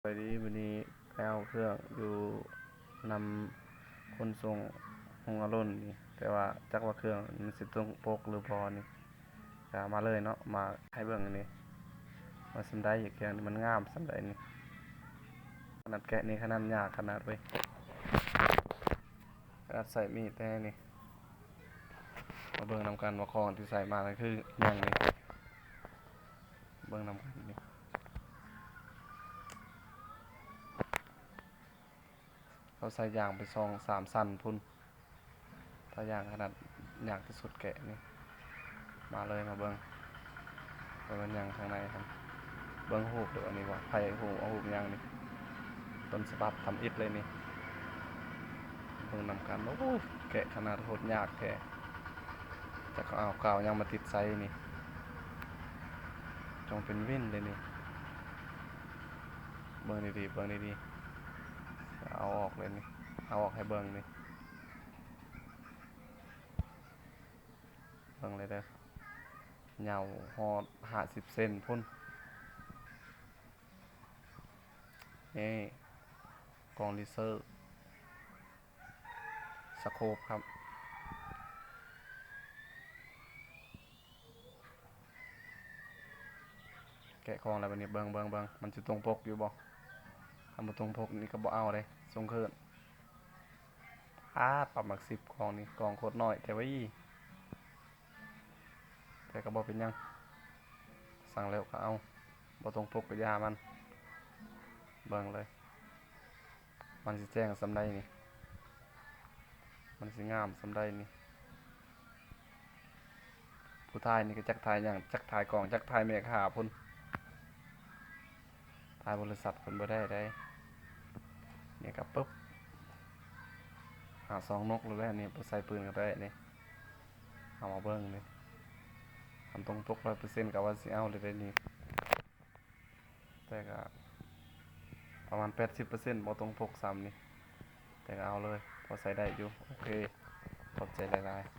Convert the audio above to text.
ສະບາຍດີ ມື້ນີ້ໄປເອົາເຄື່ອງຢູ່ນຳຂົນສົ່ງຮຸ່ງອາລຸນນີ້ ແຕ່ວ່າຈັກວ່າເຄື່ອງມັນຊິຕົງປົກຫຼືບໍ່ນີ້ ກະມາເລີຍເນາະ ມາໃຫ້ເບິ່ງນີ້ ວ່າສ່ຳໃດ ເຄື່ອງນີ້ມັນງາມສ່ຳໃດນີ້ ຂະໜາດແກະນີ້ຂະໜາດຍາກຂະໜາດເວີຍ ຂະໜາດໃຊ້ມີດແທ້ນີ້. ມາເບິ່ງນຳກັນວ່າຂອງທີ່ໃສ່ມານັ້ນຄືຫຍັງນີ້ ເບິ່ງນຳກັນນີ້ ເຂົາໃສ່ຢາງໄປສອງສາມຊັ້ນພຸ້ນ ຖ້າຢາງຂະໜາດຍາກທີ່ສຸດແກະນີ້ ມາເລີຍ ມາເບິ່ງ ວ່າແມ່ນຫຍັງຂ້າງໃນຫັ້ນ ເບິ່ງຮູບເດີ ອັນນີ້ວ່າໃຜຮູ້ເອົາຮູບຫຍັງນີ້ ຕົ້ນສະບັບທຳອິດເລີຍນີ້ ເບິ່ງນຳກັນ ໂອ້ຍ ແກະຂະໜາດໂຄດຍາກແທ້ ຈັກເຂົາເອົາກາວຫຍັງມາຕິດໃສ່ນີ້ ຈົ່ງເປັນວິນເລີຍນີ້ ເບິ່ງດີໆ ເບິ່ງດີໆ ເອົາອອກເລີຍນີ້ ເອົາອອກໃຫ້ເບິ່ງນີ້ ເບິ່ງເລີຍເດີ ຍາວຮອດຫ້າສິບເຊັນພຸ້ນ ນີ້ ກ່ອງເລເຊີ ສະໂຄບຄັບ ແກະຂອງແລ້ວບັດນີ້ ເບິ່ງ ເບິ່ງ ເບິ່ງ ມັນຊິຕົງປົກຢູ່ບໍ່? ຄັນບໍ່ຕົງປົກນີ້ກະບໍ່ເອົາເດ້ ສົ່ງຄືນ. ປາດ ປັບມາສິບ ກ່ອງນີ້ ກ່ອງໂຄດນ້ອຍແທ້ເວີຍ ແຕ່ກະບໍ່ເປັນຫຍັງ ສັ່ງແລ້ວກະເອົາ ບໍ່ຕົງປົກກະຢ່າມັນ ເບິ່ງເລີຍ ມັນຊິແຈ້ງສ່ຳໃດນີ້ ມັນຊິງາມສ່ຳໃດນີ້. ຜູ້ຖ່າຍນີ້ກະຈັກຖ່າຍຫຍັງ ຈັກຖ່າຍກ້ອງ ຈັກຖ່າຍແມ່ຄ້າພຸ້ນ ຖ່າຍບໍລິສັດເພິ່ນບໍ່ໄດ້ໃດ ນີ້ກະປຶບ ຫາສອງນົກແລ້ວແຫຼະນີ້ ບໍ່ໃສ່ປືນກະໄດ້ນີ້ ເອົາມາເບິ່ງນີ້ ຄັນຕົງປົກຮ້ອຍເປີເຊັນກະວ່າຊິເອົາເລີຍໄດ໋ນີ້ ແຕ່ກະປະມານແປດສິບເປີເຊັນ ບໍ່ຕົງປົກຊ້ຳນີ້ ແຕ່ກະເອົາເລີຍ ພໍໃຊ້ໄດ້ຢູ່ ໂອເຄ ຂອບໃຈຫຼາຍໆ.